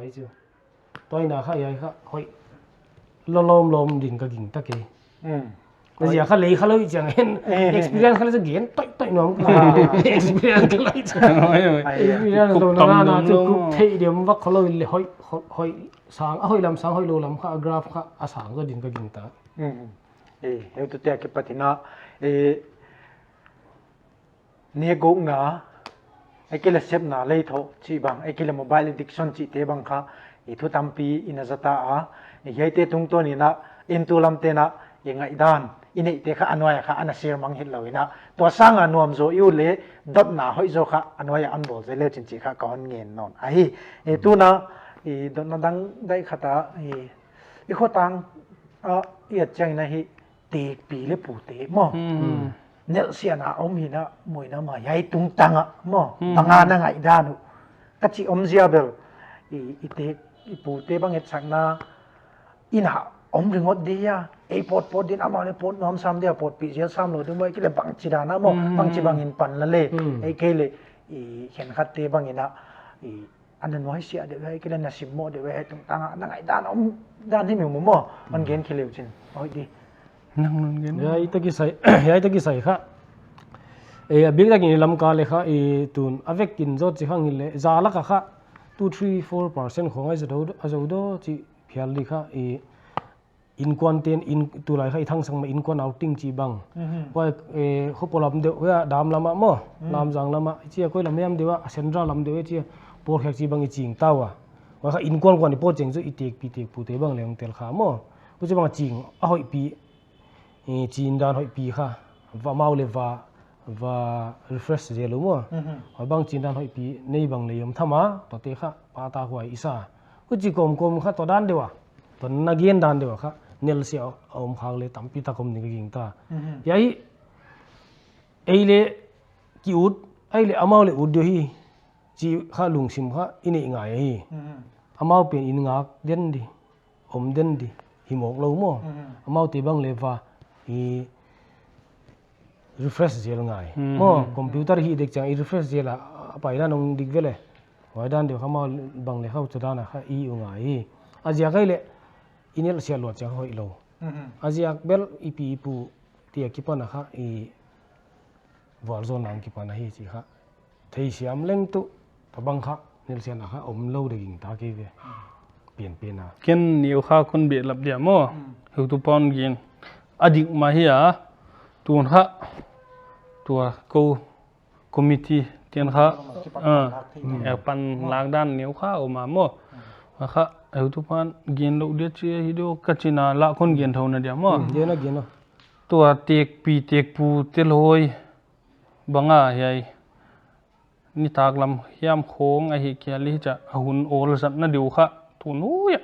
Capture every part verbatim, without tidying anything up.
Ai chu. Toina kha, ai kha, hoih. Lolom lom ding ka gingta kei. Hmm. Na zia kha lei kha lou chiang hen. Eh, eh, eh. Experience kha lou chu gen toih toih nuam ka. Experience kha lou chu. Oi, oi. Ai, ai. Experience lou na na chu kup thei diam vak kha lou le hoih, hoih, hoih sang, a hoih lam sang, hoih lou lam kha, a graph kha, a sang zaw ding ka gingta. Hmm, hmm. Eh, heutu te a kipat in a, eh, nekgukna, ahihkeileh sepna lei thoh chih bang, ahihkeileh mobile addiction chihte bang kha, i thu tampi i na zata a, i hiaite tungtawn in a, i tu lamte'n a, i ngaihdan, i neihte kha a nuai a kha, ana share mang hitlou in a, tua sang a nuam zaw i ut leh, dotna hoih zaw kha, a nuai a hon bawl zel leu chin chih kha ka hon ngen nawn. Ahi, eh, tuna, i dotna dang dai khat a, i, i khotang, a, i at chiang in a hi, tekpi leh pute maw. Hmm. Nelhsiatna om hi in a, muina mah, hiai tungtang ah maw. Hmm. Bang a na ngaihdan uh. Ka chih omzia bel, i, i tek, i pute bang etsakna, inn a om ringot dia, ei pawt pawt din amau leh pawt nuam sam dia, pawtpih zel sam lou di maw, ahihkeileh bangchi dan a maw, hmm, bangchi bang in pan la leh, hmm, ahihkeileh, i khenkhatte bang in a, i, ana nuaisiah deuh ve, ahihkeileh na simmoh deuh ve, hiai tungtang a, na ngaihdan om dan hi mi mu maw, hon gen khe leu chin. Hoih di. Nang non gen. Hiai toh kisai, hiai toh kisai kha. Eh, a bik takin i Lamka leh kha, i tun, a vek in zaw chih khang in leh, za lak a kha, two, three, four percent khong a zou dou, a zou dou chih phial di kha, i, inkuante'n, in, tulai kha i thangsak mah inkuan outing chih bang. Mhm. Huai, eh, kho polam deuh, huai a dam lam ah maw, mm, Lamzang lam ah, i chi a koi lam hiam deuh a, a Sendra lam deuh a, i chi a, pawlkhiak chih bang i ching ta ua. Huai kha inkuan kuan i pawt chiang chu i tekpi tekpute bang leng tel kha maw. Huchibang a ching, a hoihpi, i chin dan hoihpi kha, va amau leh va, va refresh zel uh maw. Mhm. Huai bang chin dan hoihpi, nei bang leh om tham a, tuate kha, pa ta huai i sa. Huchi kawmkawm kha tua dan deuh a. Tua na gen dan deuh a kha. Nelhsiah a om khak leh tampi tak om ding ka gingta. Mhm. Hiai, ei leh ki ut, ei leh amau leh ut deuh hi. Chih kha lungsim kha i neih ngai hi. Mhm. Amau pen in ngak den di. Om den di. Hi mawk lou maw. Mhm. Amaute bang leh va. I refresh zel ngai. Hmm, maw, hmm, computer hi dek chiang i refresh zel a, a pai dan hong dik ve leh. Huai dan deuh kha amau bang leh kha huchi dan a kha i ut ngai hi. A ziak ahih leh, i nelhsiah luat chiang hoih lou. Hmm. A ziak bel i pi i pute akipan a kha i vualzawlna akipan ahi chih kha. Theisiam leng tuh, tua bang kha, nelhsiatna kha om lou dek gingta kei ve. Pianpian a. Ken neu kha kon behlap dia maw. Hmm. Heutupa'n gen. A dik mah hi a, tun kha, tua kou committee te'n kha, ah, eh, panlak dan neu kha om a maw. Hmm. A kha, heutupa'n gen lou dia chi hi deuh ka chihna lah kon gen thou na dia maw. Hmm, gen a, gen a. Tua tekpi tekpute lawi bang a hiai. Nitaklam hiam khong ahihkeileh hichia a hun awl zatna deuh kha tun ui a.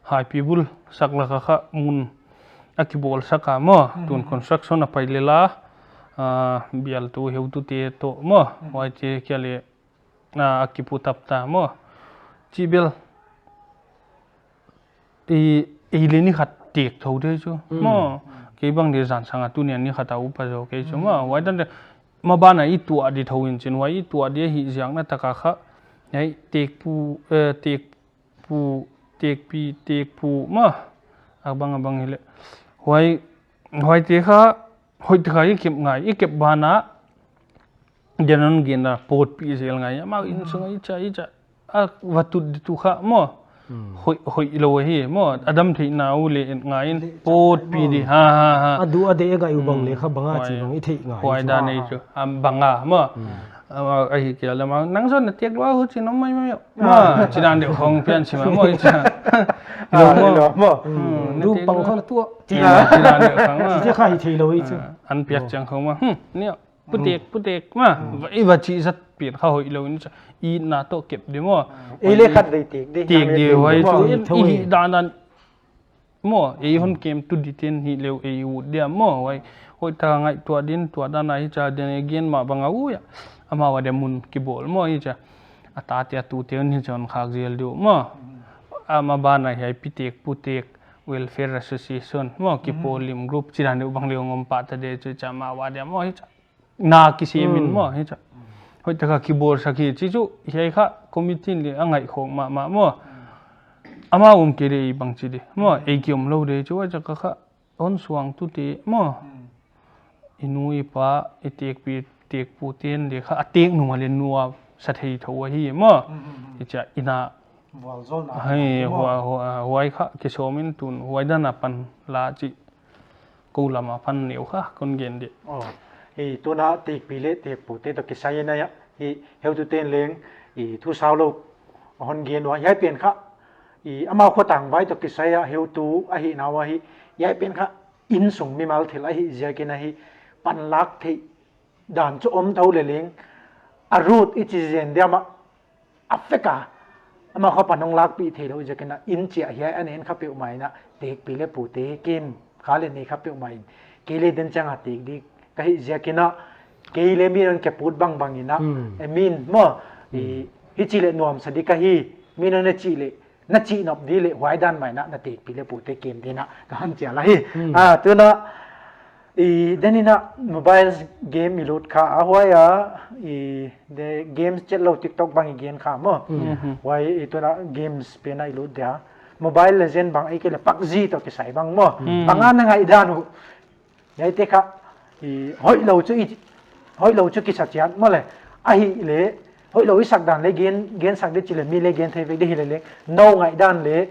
Haipi bul sak lak a kha mun a kibawlsak a maw. Mhm. Tun construction a pai lel a, ah, bialtu heutute toh maw. Mhm. Huaite kia leh, ah, a kipu tap ta maw. Chi bel. I, i leh ni khat tek thou di chu. Mm. Maw, kei bang di zan sang a tuni a ni khat a upa zaw kei chu. Mm. Maw, huai dan di, maban a i tuah di thou in chin, huai i tuah di hi ziak na tak a kha. Hiai, tekpu, eh, tekpu, tekpi, tekpu, maw. A bang a bang hi leh. Huai, huaite kha, hoih tak a i kep ngai, i kep ban a, dia non gen a pawtpih zel ngai, amau innsung a i cha, i cha, a va tut di tuh kha maw. Hmm. Hoih, hoih lou hi maw, a dam theihna uh leh en ngai in, leh pawtpih di, maw. Ha, ha, ha. A duh a deih a ngaih uh bang leh kha bang a chi bang i theih ngai. Huai chu, dan ha, hi ha. Chu, a bang a maw. Hmm. A, ahihkeileh maw, nang zaw na tek lua hu chin om maimai. Maw, ah, chi dan deuh khong pian chi maw, maw, i cha. Ah, maw. Maw. Hmm, hmm, na tek lua. Rum pang kha na tuah. Chi, chi dan deuh khong maw. Chi kha hi thei lou hi chu. Ah, an piak chiang khong maw. Hmm, ni. Putek, putek maw. Hmm. Va, i va chih zat pian kha hoih lou in cha. I na toh kep di maw. Ei leh khat vei tek di. Tek di, huai chu. Maw. I, i dan dan. Maw, ei hon kem tu di ten hi leu ei ut dia maw, huai, hoih tak a ngaihtuah din, tuah dan a hi cha den ei gen mah bang a ui a. Amau a dia mun kibawl maw hi cha. A tate a tute un hi chon khak zel di uh maw. Ama ban a hiai pitek putek Welfare Association maw, kipawl lim group chi dan deuh bang leh ngom pah ta di chu cha amau a dia maw hi cha. Na kisem in maw, hi cha. Hoih tak a kibawlsak hi, chi chu, hiai kha, committee leh a ngaihkhawk mahmah maw. Amau om kei leh i bangchi di maw, ei ki om lou di chu, huai chak a kha hon suangtute maw, i nu i pa, i tekpi tekpu ten di kha a tek nung a leh nuamsa thei thou ahi maw. Hichia ina, huai kha kisawm in tun huai dan a pan la chih kou lam a pan neu kha kon gen di. Tuna tekpi leh tekpute toh kisai in a, heutute'n leng thu saulou hon gen ua, hiai pen kha amau khotang vai toh kisai a heutu ahihna uah, hiai pen kha innsung mimal thil ahih ziak in ahi, panlak theih dan chu om thou leh leng, a root i chi zen diam a, a fek a, amau kha pan hong lakpih theilou ziak in a, inn chih a hiai a nen kha peuhmah in a, tekpi leh pute kem kha leh nei kha peuhmah in, kei leh den chiang a tek di ka hih ziak in a, kei leh mi'n hon keput bangbang in a, mi'n maw, hichi leh nuamsa di ka hi, mi'n hon chih leh na chih nop di leh huai dan mah in a, na tekpi leh pute kem di in a ka hon chial ahi. Tuna, den in a mobile game i lut kha a, huai a games chet lou, TikTok bang i gen kha maw, huai tuna games pen a i lut dia, Mobile Legend bang ahihkeileh PUBG toh kisai bang maw, bang a na ngaihdan uh? Hiaite kha hoihlou chu, hoihlou chu kisa chiat maw leh, ahihleh hoihlou i sak dan leh gen, gensak di chih leh mi leh gen thei vek di hileh leng, nou ngaihdan leh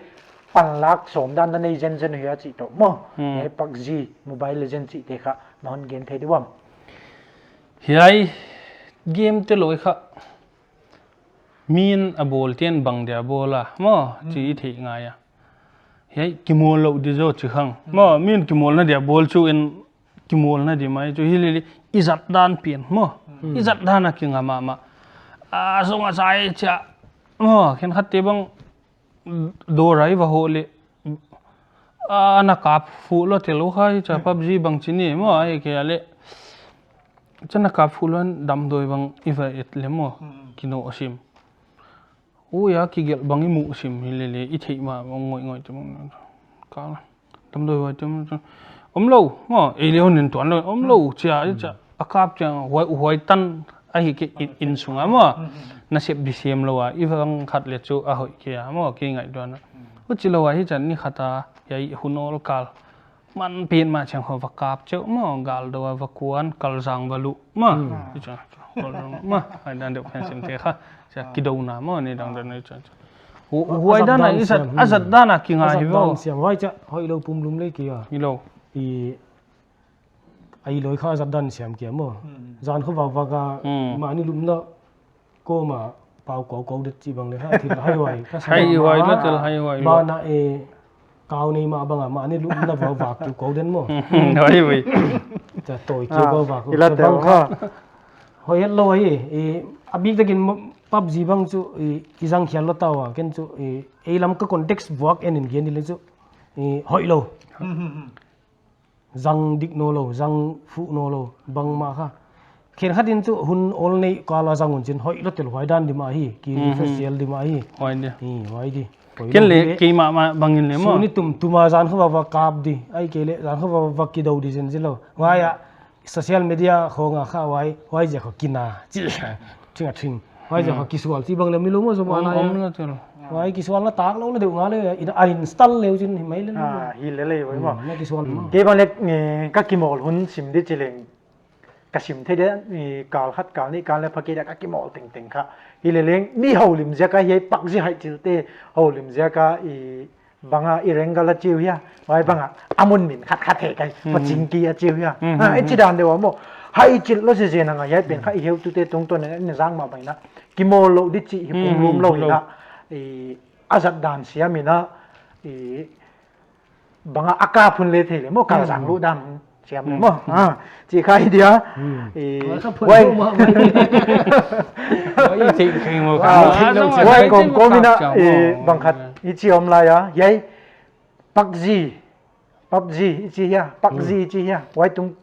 panlak sawm dan na nei zenzen uh hia chih toh maw, hiai PUBG, Mobile Legend chihte kha na hon gen thei di uam? Hiai gamete loi kha mi'n a bawlte'n bang dia bawl a maw chih i theih ngai a, hiai kimawl louh di zaw chi khang maw, mi'n kimawlna dia bawl chu, en kimawlna di mai chu hilele, i zat dan pen maw, i zat dan a kinga mahmah. A zong a zai chia maw, khenkhatte bang dawr a i va hoh leh, ana kap fuh lou tel uh kha, hichia PUBG bang chi ni maw, ahihkeileh cha na kap fuh lou in damdawi bang i va et leh maw, kinoh sim, ui a kigelh bang i muh sim hilele i theih mah bang ngoihngoih te bang, damdawi huai te omlou maw, ei leh hon en tuanlou omlou chia, hichia a kap chiang huai, huai tan ahi kei, innsung a maw, nasep di sem lou a, i vang khat leh chu a hoih kei a maw, kei ngaihtuahna. Huchilou a hichia ni khat a, hiai hun awl kal man petmah chiang kha va kap cheuh maw, gal dou a va kuan, kalzang va luh maw, huai dan deuh khen simte kha, chia kidouna maw, ni dangdang, huai dan a i zat, a zat dan a kinga hi vo. Huai chia hoihlou pumlum leh kia, a i loi kha a zat dan siam kia maw, zan khovak vak a mahni lupna kawm a pau koukou det chih bang leh, hai thil haihuai, haihuai, ban a e, kau nei mah bang a mahni lupna vak vak kiu kou den maw, tawi kiu vak vak, bang kha hoih hetlou ahi. A biktakin PUBG bang chu i zang khial lou ta ua, ken chu ei lam ka context vuak en in gen di leh chu, hoihlou, zang dik nawnlou, zang fuh nawnlou bangmah kha, khenkhat in chu hun awl neih kal a zang un chin hoihlou tel, huai dan di mah hi, ki refresh zel di mah hi, huai di. Ken leh keimah bang in leh maw, suni tumtum a zan khovak vak kap di, ahihkeileh zan khovak vak kidou di zenzen lou, huai a social media khong a kha huai, huaiziak kha kina chi, thing a thing, huaiziak kha kisual chih bang leh mi lou maw, zomah na, huai kisualna tak lou na deuh nga leh, uninstall leu chin hi mai leh, hi leh leh, kei bang leh ka kimawl hun sim di chi leng, ka sim thei di, kal khat kal nih kal leh phakei dia ka kimawl tengteng kha, hileh leng mi houlim ziak a hiai PUBG haichilte houlim ziak a, bang a i rank gal a chi uh hia, huai bang a a mun min khat khat hei kai, pachingki a chi uh hia, hichi dan deuh a maw, haichil lou zezen a nga, hiai pen kha i heutute tungtawn in a zang mah bang in a, kimawl louh di chih hi pumlum lou in a, a zat dan siam in a, bang a a kap hun leh thei leh maw, kalzang luh dan siam leh maw, chih kha hi dia. Huai kawmkawm in a, bang khat i chi om lai a, hiai PUBG, PUBG i chi hia, PUBG i chi hia, huai tung,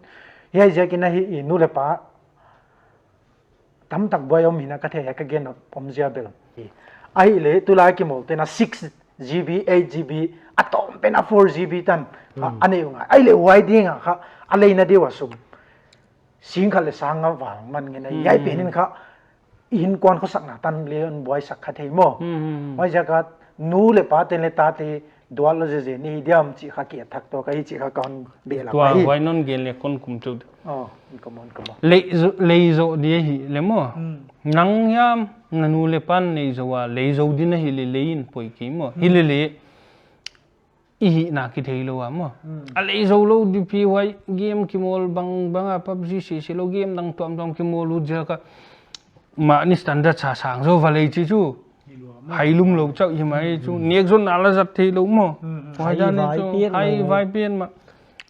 hiai ziak in a hi, i nu leh pa tamtak buai om hi'n a ka thei a, ka gen nop om zia bel. Ahihleh tulai kimawlte'n a six GB, eight GB, a tawm pen a four GB tan a nei uh ngai. Ahihleh huai ding a kha a leina di ua sum sing khat leh sang nga val man ngen a, hiai pen in kha i hinkuan khosakna tan leh hon buaisak kha thei maw. Huaiziak a Nu leh pate'n leh tate dual lou zenzen ni hi diam chih kha ki attack tou ka hi chih kha kon bel a. Tua hi. Huai non gen leh kon kum chu. Oh, come on, come on. Lei zou, lei zou di hi leh maw. Hmm. Nang hiam, na nu leh pa'n lei zou a, lei zou di na hi leh lei in poi kei maw. Hmm. Hi leh leh, i hihna kithei lou a maw. Hmm. A lei zou lou di pi huai game kimawl bangbang a PUBG si si lou game dang tuamtuam kimawl uh ziak a. Mahni standard sa sang zou va lei chi chu. Hai lum lou chauh hi mai chu. Hmm. Nek zonna la zat thei lou maw. Hmm, hmm. Huai dan chu. Hai vai pian mah.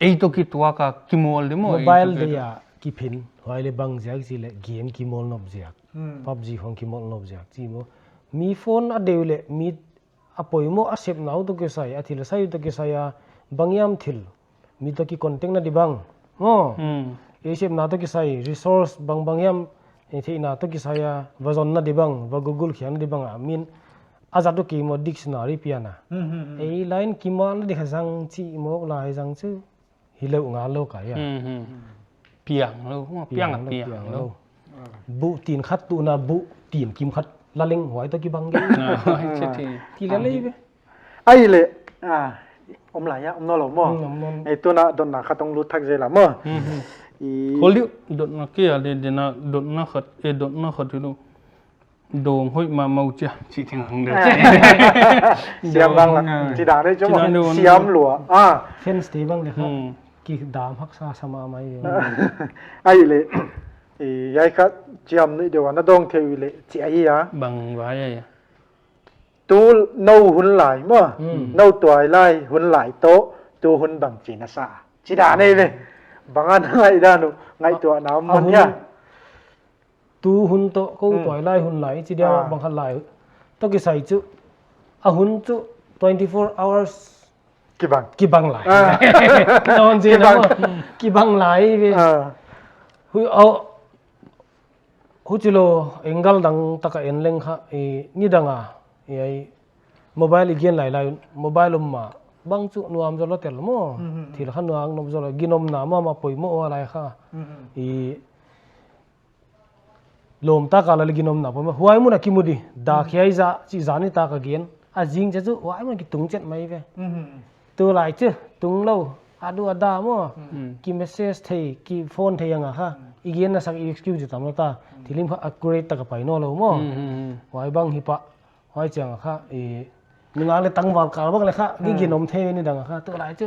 Ei toh kituak a kimawl di maw. Mobile dia kiphin. Huai leh bang ziak chih leh game kimawl nop ziak. Hmm. PUBG khong kimawl nop ziak chi maw. Mi phone a deuh leh mi a poimoh a sepna uh toh kisai, a thil sai uh toh kisai a, bang hiam thil mi toh ki contact na di bang. Maw. Hmm. Ei sepna toh kisai, resource bangbang hiam, ei theihna toh kisai a, va zonna di bang, va Google khiakna di bang a, min a zat uh kei maw dictionary pian a. Hmm, hmm, hmm. Ei line kimawl di kha zang chi maw lai zang chu. Hi lou ngal lou ka hia. Hmm, hmm. Piang lou, piang, piang lou, piang lou. Buh tin khat tuh na buh tin kim khat la leng huai toh kibang di. Ah, huai chi ti. Ti la lei ve. Ai leh, ah, om lai a, om nawn lou maw. Hmm, om nawn. Ei tuna dotna khat hong lut thak zel a maw. Hmm, hmm. I khol diu, dotna kia leh dena dotna khat, eh, dotna khat hi lou. Dong hoih mahmah uh chia, chi thing hang de. Siam bang la, chi dan de chu maw, siam lua. Ah. Fans te bang leh kha. Hmm. Ki dam haksa sa mahmah hi. Ai leh, i, hiai kha chiam nuih deuh a na dong thei uh leh, chi ahi a. Bang vai ahi a. Tu nou hun lai maw. Hmm. Nou tuailai hun lai toh, tu hun bang chi na sa. Chi dan ahi ve. Bang a na ngaihdan uh, ngaihtuahna om man hia. Tu hun toh, kou tuailai hun lai, chi dia bang khat lai. Toh kisai chu, a hun chu twenty four hours kibang. Kibang lai. Ah. Kibang. Kibang lai ve. Ah. Hui, au, huchi lou, angle dang taka en leng kha, i, nidang a, i, ai, mobile i gen lailai, mobile om mah, bang chu nuam zou lou tel maw. Mhm. Thil kha nuam nop zou lou, ginomna mahmah poimoh a lai kha. Mhm. I, lawm taka la leh ginomna poimoh. Huai mun a kimu di. Da khiak zah, chi zani taka gen. A zing chia chu, huai mun a kitung chet mai ve. Mhm. Tulai chu, tung lou. A du a da maw. Mhm. Ki message thei, ki phone thei anga kha. Mhm. I gen na sak i excuse tam lou ta. Mhm. Thil lim kha accurate taka pai nawn lou maw. Mhm. Huai bang hi pah. Huai chiang kha, i, nunga leh tangval kal bang leh kha, ginom thei nidang kha, tulai chu.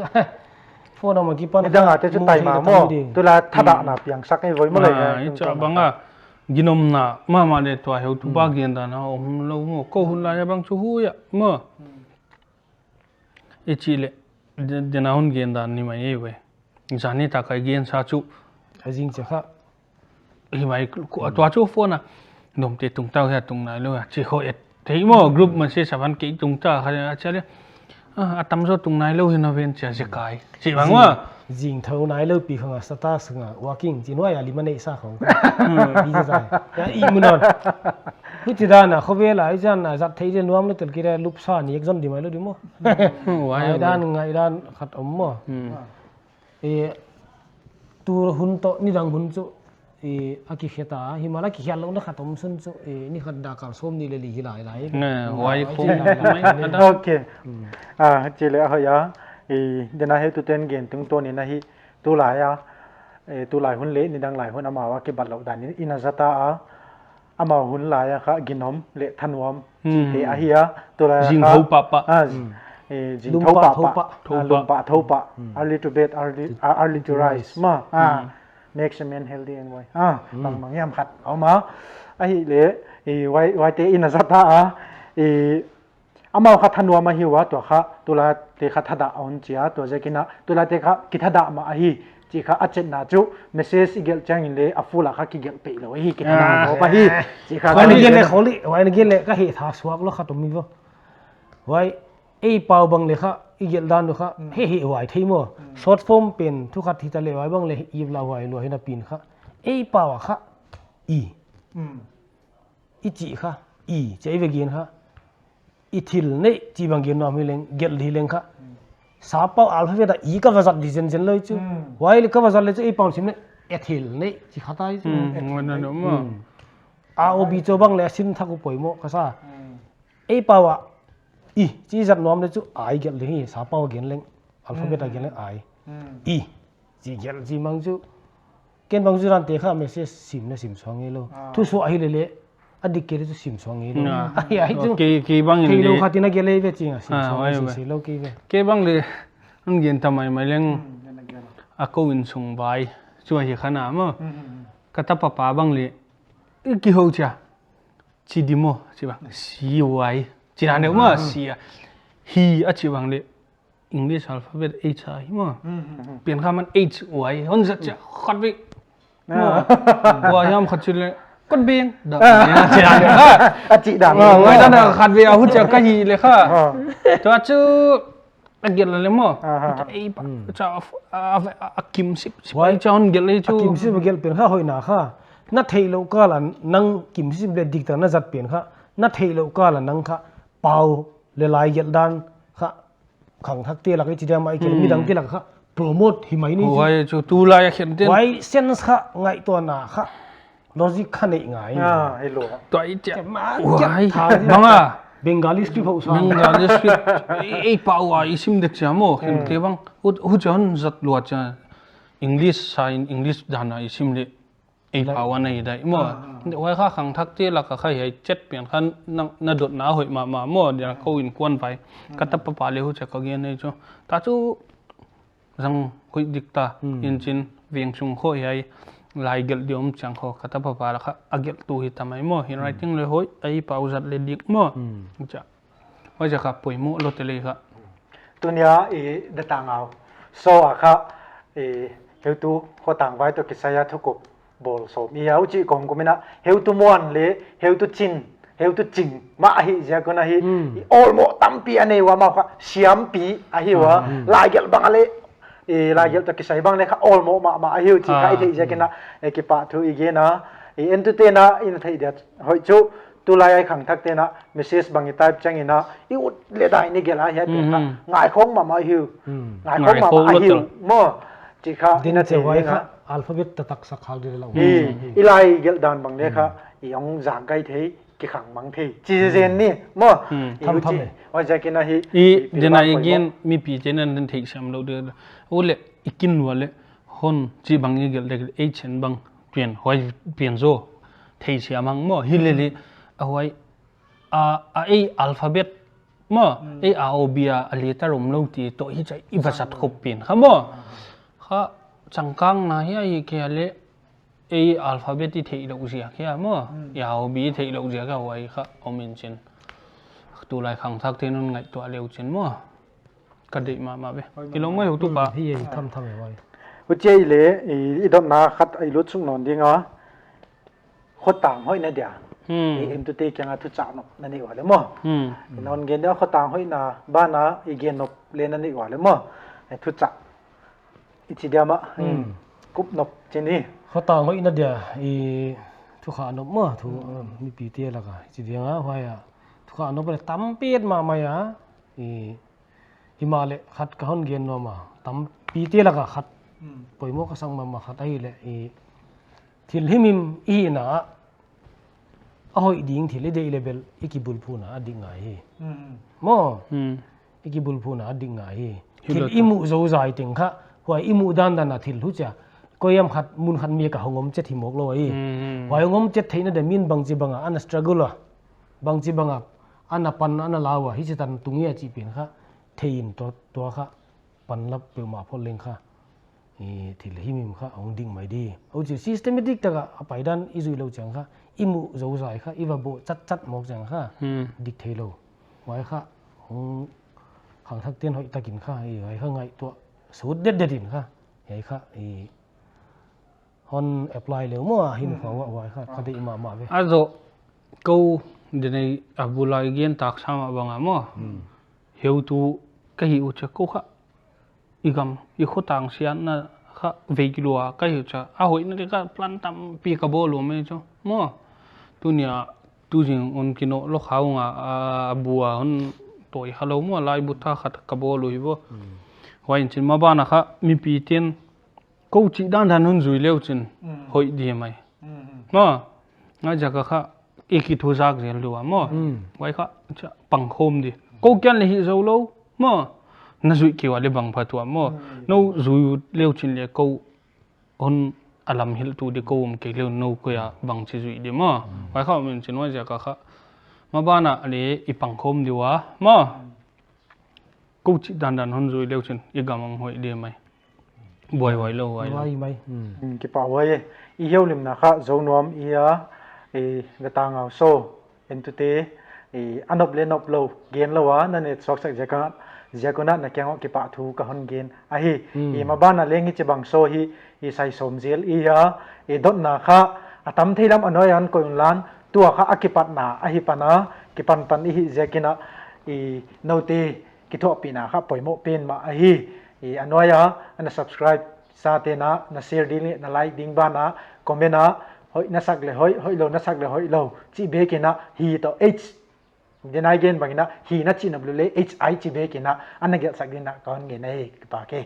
Phone om a kipan nidang a te chu tai ma maw. Tulai thadahna piangsak ei voi maw leh. Ah, i cha bang a, ginomna, mahmah leh tua heutupa gen dan a om lou maw. Kou hun lai a bang chu hui a, maw. I chih leh, de-, dena hun gen dan ni mai ei ve. Zani taka i gen sa chu. A zing chia kha. Hi mai, ku-, tua chu phone a. Nomte tung ta uh hia tung nai lou hia. Chi kho et. Thei maw, group message a van kei tung ta kha a chia leh. Ah, a tamzaw tung nai lou hi na ven chia zekai. Chi bang maw. Zing, zing thou nai lou pi khang a status nga walking. Chi nuai a lima nei sa khong. Bi zai. Ya i mun on. Huchi dan a khovel a i zan a zat thei leh nuam lou tel kira lup sa ni ek zon di mai lou di maw. Hmm, huai dan ngai dan khat om maw. Hmm. E, tu hun toh nidang hun chu, e, a kikhe ta, himahleh a kikhial louhna khat om sun chu, e, ni khat dak kal sawmnih leh li hi lailai. Nge, huai khong. Huai chi lailai. Ok. Hmm. Ah, chi leh a hoih a, e, dena heutute'n gen tungtawn ni na hi, tulai a, e, tulai hun leh nidang lai hun amau a kibat louh dan in, i na zat a, amau hun lai a kha ginom leh thanuam chihte ahi a, tulai a kha zing thou pahpah. Ah, eh, zing thou pahpah. Thou pah. Ah, lum pah thou pah. Early to bed, early, ah, early to rise. Ma, ah, makes a man healthy and wise. Ah, bang bang hiam khat om a. Ahihleh, eh, huai, huaite i na zat a, eh, amau kha thanuam ahi ua, tua kha, tulai te kha thadah a hon chi a, tua ziakin a, tulai te kha kithadah mah ahi, chi kha a chetna chu, message i gelh chiangin leh, a full a kha kigelh peih lou ahi, kithadah mah ahi, chi kha. Huai na gen leh, kholi, huai na gen leh, ka hih tha suak lou khat om mi vo. Huai, ei pau bang leh kha, i gelh dan lou kha, he he huai thei maw. Short form pen, thu khat hita leh, huai bang leh, i la huai lua hi na pin kha. Ei pau a kha, i. I chi kha, i, chi ei ve gen kha. I thil neih, chi bang gen nuam hi leng, gelh di leng kha. Sapau alphabet a i ka va zat di zenzen lou chu. Hmm. Huai leh ka va zat leh chu ei pau sim leh, e thil neih, chi kha tai chu. Hmm, e thil neih. Hmm. A o bi cho bang leh sin thak uh poimoh ka sa. Hmm. Ei pau a, I, chi zat nuam le chu I gelh ding hi, sapau gen leng, alphabet a gen leng I. I, chi gelh chi mang chu. Ken bang chu dan te kha message sim na sim suang ngeilou. Thusuah hi lele, a dik kei le chu sim suang ngeilou. Ai, ai chu. Kei, kei bang in theilou le kha tina gelh ve ching a, sim suang ngeilou kei ve. Kei bang le, an gen ta maimai leng, a kou in sung vai, chu hi kha na maw. Ka tapa pa bang le, i kihou chia. Chi di maw, chi bang, C Y. Chi dan deuh maw, C Y. Hi a chi bang le, English alphabet H a hi maw. Pian kha man H Y, hon zat chia, khat ve. Maw. Wa hiam khat chi le, khat ve. Da. Chi dan deuh kha. A chi dan. Wa, wa dan khat ve, a hu chia ka hi le kha. Tua chu, a gelh le maw. Ei pa, cha, a, a, a kim sip, sip, cha hon gelh le chu. A kim sip gelh pen kha hoihna kha. Na theihlouh kal a nang kim sip le dik ta na zat pen kha. Na theihlouh kal a nang kha. Pau le lai gelh dan kha. Khangthakte lak i chi diam ai kei midangte lak kha. Promote hi mai ni. Huai chu tulai a khen ten. Huai sense kha ngaihtuahna kha. Logic kha nei ngai. Ah, hello. Tua i chia. Huai. Bang a. Bengali script hauh sa. Bengali script. Ei, ei pau a i sim dek chia maw. Khen te bang. Hu, hu chia hon zat lua chia. English sa in English dan a i sim le. Ei pau a nei dai maw. Huai kha khangthakte lak a kha hiai chet pian kha na, na dotna hoih mahmah maw. Dia kou in kuan vai. Ka tapa pa le hu chia ka gen nei chu. Ta chu Zang khui dik ta, in chin veng sung khawng hiai lai gelh di om chiang khawng ka tapa pa lak kha a gelhtu hi ta mai maw, handwriting le hoih, ei pau zat le dik maw. Cha. Huai cha kha poimoh lou te le kha. Tunia i da tang au. So a kha, i heutu khotang vai toh kisai a thukup bawl sawm i hia uh chih kawmkawm in a, heutu muan le, heutu chin, heutu ching mah ahi ziak un ahi, i awlmoh tampi a nei ua, amau kha siampi ahi ua, laigelh bang a le, i laigelh toh kisai bang le kha awlmoh mahmah ahi uh chih kha i theih ziak in a, e kipahthu i gen a, i entute'n a i na theih dia hoih chu, tulai ai khangthakte'n a, message bang i type chiang in a, i ut le dai ni gelh a hiai pen kha, ngaikhawng mahmah ahi uh, ngaikhawng mahmah ahi uh, maw, chih kha i na theih ziak in a. Alphabet taktak sak khak di lou. I, i laigelh dan bang le kha, i hong zak gai thei, kikhang mang thei. Chi zen ni, maw. I tham tham le. Huai ziak in a hi. I, i dena i gen mipi te'n a theih siam lou di. U le, i kin ua le, hon, chi bang i gelh dek, ei chen bang, pian, huai pian zaw. Thei siam hang maw, hi le le, a huai, a, a ei alphabet, maw, ei a o b a, a letter om lou ti, toh hi cha i va zat khop pian. Kha maw. Kha, changkang na hi a i kia le, ei alphabet i theih lou ziak hia maw? I a o b i theih lou ziak a huai kha om in chin. Tulai khangthakte'n ngaihtuah le uh chin maw? Ka deih mahmah ve. Kilawm mai uh tu pa. Hi, hi, tham tham e huai. Huchi le, i, i dotna khat i lut suk nawn ding a. Khotang hoihna dia. I entute kiang a thuchah nop na nei ua le maw? I non gen dia khotang hoihna ban a i gen nop le na nei ua le maw? I thuchah. I chi dia mah, kup nop chin hi. Khotang hoihna dia, i thukhah nop maw, thu, mipite lak a, i chi dia nga, huai a. Thukhah nop le tampi et mahmah a, i, himahleh khat ka hon gen nuam a, tampite lak a khat, poimoh ka sak mahmah khat ahi le, i, thil himhim i hihna, a hoih ding thil i deih le bel i kibulphuhna a dik ngai hi. Maw? I kibulphuhna a dik ngai hi. Thil i muh zouzai teng kha, huai i muh dandan a thil huchia. Koi hiam khat, mun khat mi ka hong om chet hi mawk lou hi. Huai hong om chet theihna dia min bangchi bang a, ana struggle a. Bangchi bang a, ana pan, ana lau a, hichi tan tung hia chih pen kha, thei in tua, tua kha, pan lap peuhmah phot leng kha. I thil himhim kha hong dik mai di. Huchi systematic tak a a paidan i zuih lou chiang kha, i muh zouzai kha, i va bawh chatchat mawk chiang kha, dik theilou. Huai kha, hong khangthakte'n hoihtak in kha, i huai kha ngaihtuah sut detdet in kha. Huai kha, i hon apply le uh maw, hinkhua uah huai kha, ka deih mahmah ve. A zoh, kou, dinei a bul a i gen tak sa mah bang a maw. Heutu ka hi uh chia kou kha. I gam, i khotang siatna kha vei kilua ka hi uh chia. A hoihna di kha plan tampi ka bawl uh mai chu. Maw, tunia, tuzing un kinoh lou kha ung a, a bu a hon toi kha lou maw, laibu tha khat ka bawl uh hi vo. Huai in chin maban a kha, mipite'n, kou chih dandan hon zui le uh chin, hoih di mai. Maw, ngai zak a kha, i kithuzak zel lua maw. Huai kha, cha, pangkhawm di. Kou kiang leh hih zou lou maw. Na zuih kei ua leh bang pha tuam maw. Nou zui leu chin leh kou hon a lam hilh tu di, kou om kei leu nou koi a bangchi zuih di maw. Huai kha min chin huai ziak a kha maban ah leh i pangkhawm di ua maw. Kou chih dandan hon zui leu chin i gam hong hoih di mai. Buai huai lou huai lou. Huai mai. Kipahhuai e. I heulimna kha zou nuam i a, i Gatangau Show entute, a nop leh nop lou gen lou a na neisuaksak ziak un, ziak un na kiang uah kipahthu ka hon gen ahi. I maban ah leng hichibang show hi i sai sawm zel i a, i dotna kha a tam thei lam a nuai ah koih un lan, tua kha a kipatna ahi pan a, kipan pan i hih ziak in a, i noute kithuahpihna kha poimoh pen mah ahi. A nuai a na subscribe sate'n na share ding leh na like ding ban a, comment a hoih na sak leh hoih, hoihlou na sak leh hoihlou chih bek in a, hi toh H, denai gen bang in a, hi na chih nop lou leh H I chih bek in a na gelhsak ding in ka hon ngen ahi. Kipak e.